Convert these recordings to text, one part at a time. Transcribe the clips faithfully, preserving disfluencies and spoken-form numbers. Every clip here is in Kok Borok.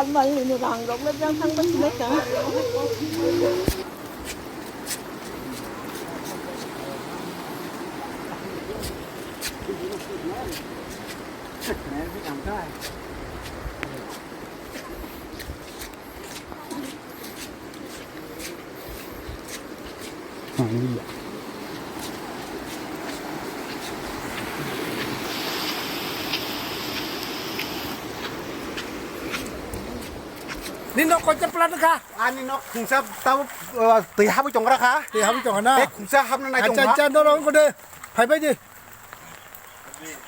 Malni rang rok le jang thang bai sinai ka. Nini nok koita plan kha? Ani nok khungsa tabo, uh, twi habwi tongra kha. Twi habwi tongra na? Bek khungsa habna nai tongma. Acha, acha, norok wngkha de. Phaibai di.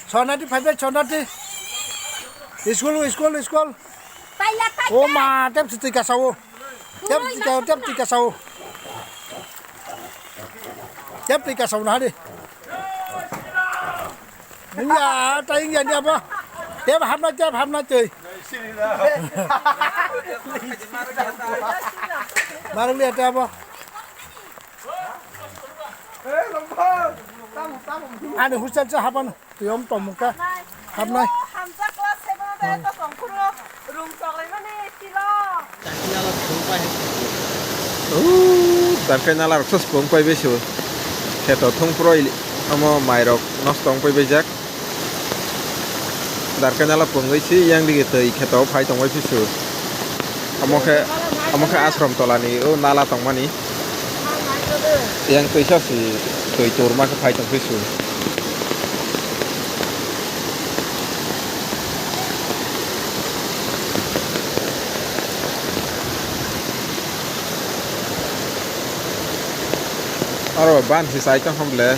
Sonati phaibai, Sonati. School, school, school. Paila, paila. O ma, tep twi kasao. Tep twi ka, tep twi kasao. Tep twi kasao na de. Nungya, ta ingya ni apa? Tep hapna, tep hapna twi. Marang liya tep apa? Ani hostel cha hapan tuyom tomung ka hapnai. Hamjak class seven de to tongkhoro rung choglaimani tilo. Uuu, darkai nala rok se pung pai bai se. Kheto thung puroi omo mai rok nosto wng pai bai jak. Darkai nala pungwi si yang digi twi kheto phai tongbai phisu. Omo khe, omo khe ashram tolani o nala tongmani. Yang twisa si twi turma khe phai tong phisu. Aro ban si sai tong hom le.